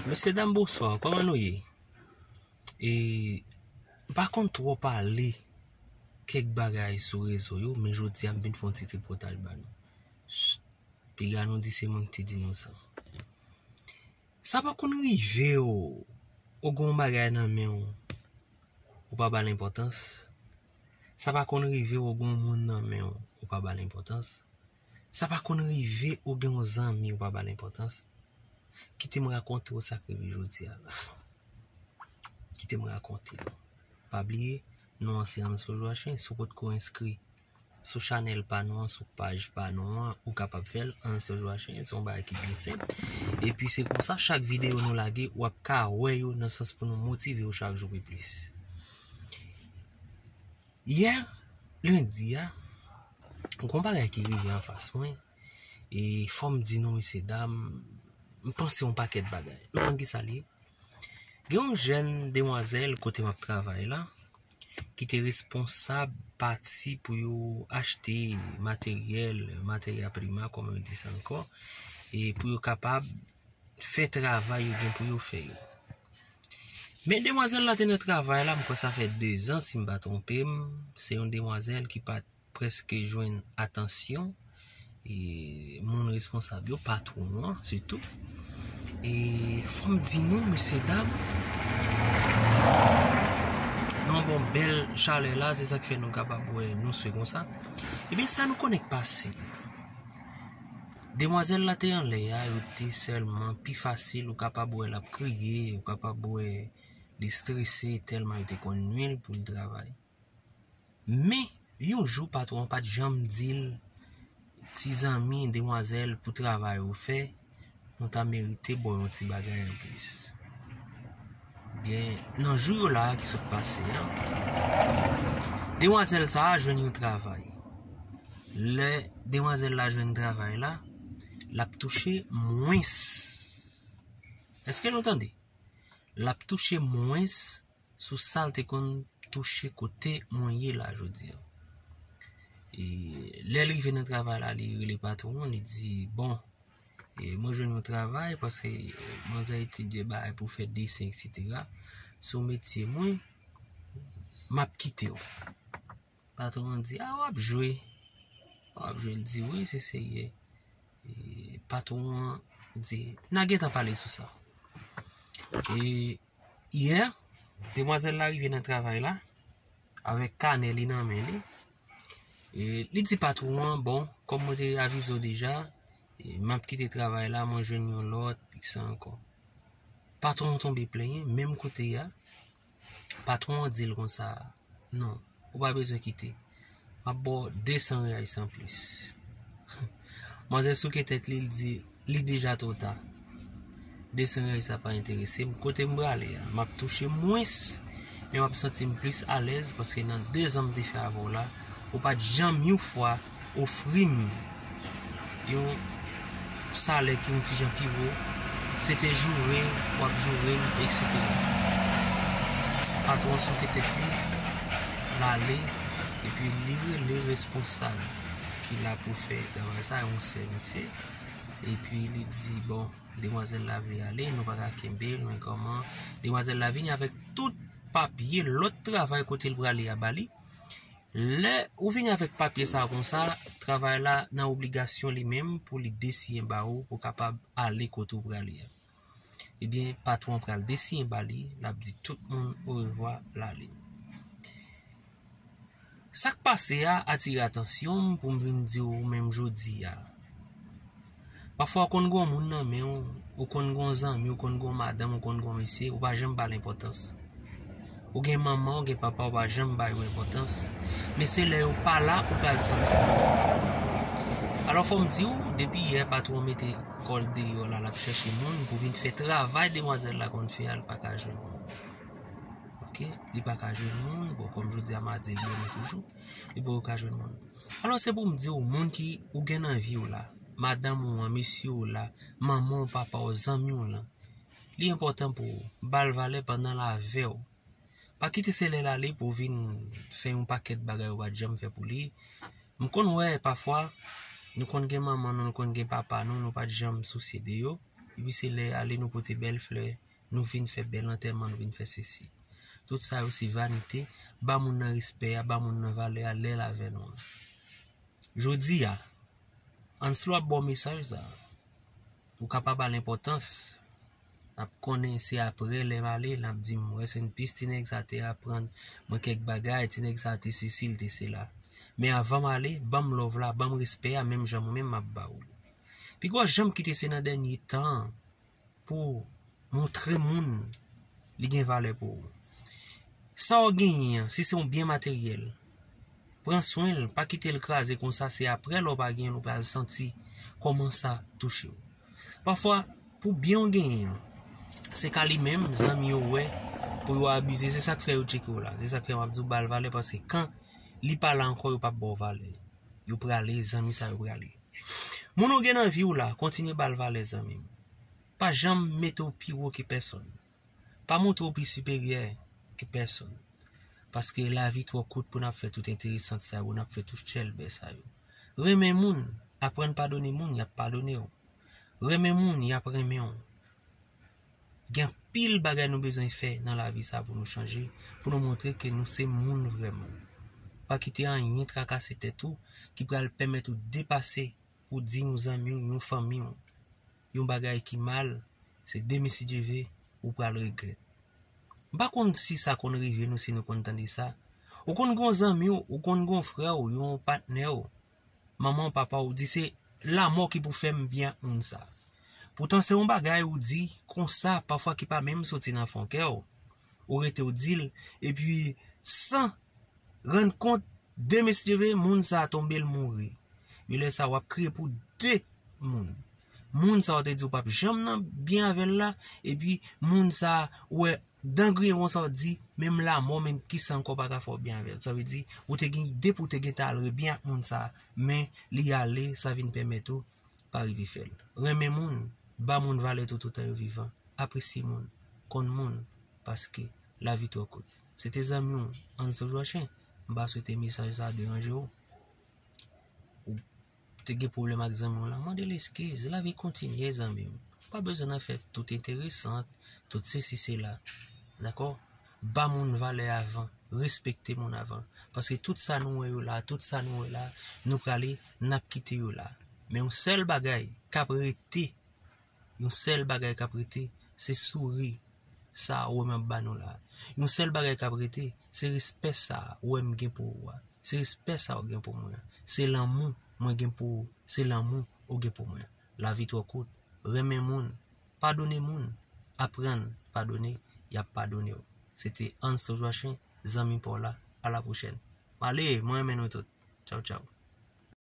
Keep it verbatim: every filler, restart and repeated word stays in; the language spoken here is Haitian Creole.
Mesye dam, bonswa, kòman nou ye? E, m pa konn twò pale kèk bagay sou rezo yo, men jodi a m vin fè yon ti tripotay ba nou. Piga nou di se mwen ki te di nou sa. Sa pa konn rive w, ou gen yon bagay nan men w, ou pa ba l enpòtans. Sa pa konn rive w, ou gen yon moun nan men w, ou pa ba l enpòtans. Sa pa konn rive ou gen yon zanmi ou pa ba l enpòtans. Kite m rakonte w sa k rive jodi a la. Kite m rakonte w. Pa bliye, non an se Anselme Joachim. Si w potko enskri sou chanèl pa nou an, sou paj pa nou an, ou kapab fè l, Anselme Joachim. Se yon bagay ki byen senp. Epi se konsa, chak videyo nou lage, w ap ka wè yo nan sans pou nou motive w chak jou pi plis. Yè, lendi a, gon bagay ki rive anfas mwen. E fò m di nou, mesye dam, m panse yon pakèt bagay. Nou konn ki sa l ye? Gen yon jèn demwazèl kote m ap travay la, ki te responsab pati pou yo achte materyèl, materya prima, kòman yo di sa ankò, e pou yo kapab fè travay yo gen pou yo fè yo. Men demwazèl la te nan travay la, m kwè sa fè dezan, si m pa twonpe m. Se yon demwazèl ki pa t prèske jwenn atansyon, e, moun responsab yo, patwon an sitou. E fò m di nou, mesye dam, nou bon bèl chalè la, se sa k fè nou kapab wè nou swe konsa. Ebyen, sa nou konnen k pase. Demwazèl la te anlè a, yo te sèlman pi fasil, ou kapab wè l ap kriye, ou kapab wè li strese tèlman yo te konn nwi l pou l travay. Men, yon jou, patwon an pa t janm di l, "Ti zanmi, demwazèl, pou travay ou fè, nou ta merite ba w yon ti bagay anplis." Gen, nan jou yo la a ki sot pase a, demwazèl sa a jwenn yon travay. Lè demwazèl la jwenn travay la, l ap touche mwens. Èske nou tande? L ap touche mwens sou sa l te konn touche kote mwen ye la jodi a. E lè l rive nan travay la, li rele patwon an, li di, "Bon, e mwen jwenn yon travay paske, e, manzè etidye bagay pou fè desen, etsetera. Se yon metye mwen, m ap kite w." Patwon an di, "A, w ap jwe. W ap jwe." L di, "Wi, se serye." E patwon an di, "N a gentan pale sou sa." E yè, demwazèl la rive nan travay la, avèk kanè li nan men li. E li di patwon an, "Bon, kòm mwen te avize w deja, e m ap kite travay la, mwen jwenn yon lòt, kisa ankò." Patwon an tonbe plenyen, menm kote a, patwon an di l konsa, "Non, ou pa bezwen kite. M ap ba w de san reyais anplis." Manzè souke tèt li, l di, "Li deja twò ta. De san reyais sa pa enterese m. Kote m prale a, m ap touche mwens, men m ap santi m plis alèz paske nan dezan m te fè avè w la, ou pa t janm yon fwa ofri m yon salè ki yon ti jan pi wo, se te joure w ap joure m, etsetera." Patwon an souke tèt li, l ale, epi li rele responsab ki la pou fè travay sa, yon sè mesye, epi li di, "Bon, demwazèl la vle ale, nou pa ka kenbe l, men kòman?" Demwazèl la vini avèk tout papye lòt travay kote l prale a ba li. Lè ou vini avèk papye sa a konsa, travay la nan obligasyon li menm pou li desiyen ba ou pou kapab ale kote ou prale a. Ebyen, patwon an pral desiyen ba li, l ap di tout moun orevwa, l ale. Sa k pase a atire atansyon m pou m vin di w menm jodi a. Pafwa, ou konn gen yon moun nan men w, ou konn gen yon zanmi, ou konn gen yon madanm, ou konn gen yon mesye, ou pa janm ba l enpòtans. Ou gen manman, ou gen papa, ou pa janm ba yo enpòtans. Men se lè yo pa la, ou pral santi. Alò, fò m di w, depi yè, patwon mete kò l deyò la, l ap chèche moun pou vin fè travay demwazèl la konn fè a, l pa ka jwenn moun. Oke? Li pa ka jwenn moun. Bon, kòm jodi a madi, l bone toujou. Li poko ka jwenn moun. Alò, se pou m di w, moun ki ou gen nan vi w la, madanm ou an, mesye w la, manman w, papa w, zanmi w lan, li enpòtan pou ou. Ba l valè pandan l avè w. Pa kite se lè l ale pou w vin fè yon pakèt bagay ou pa t janm fè pou li. M konn wè pafwa, nou konn gen manman nou, nou konn gen papa nou, nou pa t janm sousye de yo. epi se lè ale nou pote bèl flè, nou vin fè bèl antèman, nou vin fè sesi. Tout sa yo se vanite, ba moun nan respè a, ba moun nan valè a lè l avè nou an. Jodi a, Anslo ap ba w mesaj sa. Ou ka pa ba l enpòtans. N ap konnen se apre lè m ale, n ap di m, "Rest in peace, ti nèg sa te aprann mwen kèk bagay, ti nèg sa te sesi, l te sela." Men avan m ale, ban m love la, ban m respè a, menm jan mwen menm m ap ba ou l. Pi gwo janm kite se nan dènye tan an pou montre moun li gen valè pou ou. Sa w genyen an, si se yon byen materyèl, pran swen l, pa kite l kraze konsa, se apre lè w pa genyen l ou pral santi kòman sa touche w. Pafwa, pou byen w genyen an, se ka li menm, zanmi yo wè, pou yo abize, se sa k fè yo tcheke w la. Se sa k fè m ap di w ba l valè, paske kan li pa la ankò, yo p ap ba w valè. Yo prale, zanmi sa yo prale. Moun ou gen nan vi w la, kontinye ba l valè, zanmi m. Pa janm mete w pi wo ke pèsonn. Pa montre w pi siperyè ke pèsonn. Paske lavi twò kout pou n ap fè tout enteresan sa yo, n ap fè tout chèlbè sa yo. Renmen moun, aprann padone moun, y ap padone w. Renmen moun, y ap renmen w. Gen anpil bagay nou bezwen fè nan lavi sa pou nou chanje, pou nou montre ke nou se moun vrèman. Pa kite anyen trakase tèt ou ki pral pèmèt ou depase pou di yon zanmi w, yon fanmi w, yon bagay ki mal, se demen si Dye ve, ou pral regrèt. M pa konn si sa konn rive nou, si nou konn tande sa. Ou konn gen yon zanmi w, ou konn gen yon frè w, yon patnè w, manman w, papa w, ou di se lanmò ki pou fè m byen ak moun sa. Poutan se yon bagay ou di konsa, pafwa ki pa menm soti nan fon kè w. Ou rete ou di l, epi san rann kont, demen si Dye ve, moun sa a tonbe, l mouri. Men lè sa a, w ap kriye pou de moun. Moun sa a, w te di w p ap janm nan byen avè l la, epi moun sa a, w wè, dan griyen konsa, w di, menm lanmò, menm kisa ankò pa ka fè w byen avè l. Sa vle di, ou te gen ide pou w te gentan al rebyen ak moun sa a, men li ale, sa vin pèmèt ou pa rive fè l. Renmen moun, ba moun valè toutotan yo vivan, apresye moun, konn moun, paske lavi twò kout. Se te zanmi w, Anzo Joachin. M pa swete mesaj sa a deranje w. Ou te gen pwoblèm ak zanmi w la, mande l eskiz. Lavi kontinye, zanmi m. Ou pa bezwen nan fè tout enteresan, tout sesi, sela. Dakò? Ba moun valè avan. Respekte moun avan. Paske tout sa nou wè yo la, tout sa nou wè la, nou prale, n ap kite yo la. Men yon sèl bagay k ap rete, yon sèl bagay k ap rete, se souri sa ou wè m ap ba nou la. Yon sèl bagay k ap rete, se respè sa ou wè m gen pou ou a. Se respè sa ou gen pou mwen an. Se lanmou mwen gen pou ou. Se lanmou ou gen pou mwen an. Lavi twò kout. Renmen moun. Padone moun. Aprann padone. Y ap padone w. Se te Ansto Joachin, zanmi pa w la. A la pwochèn. M ale, mwen renmen nou tout. Tchaw, tchaw.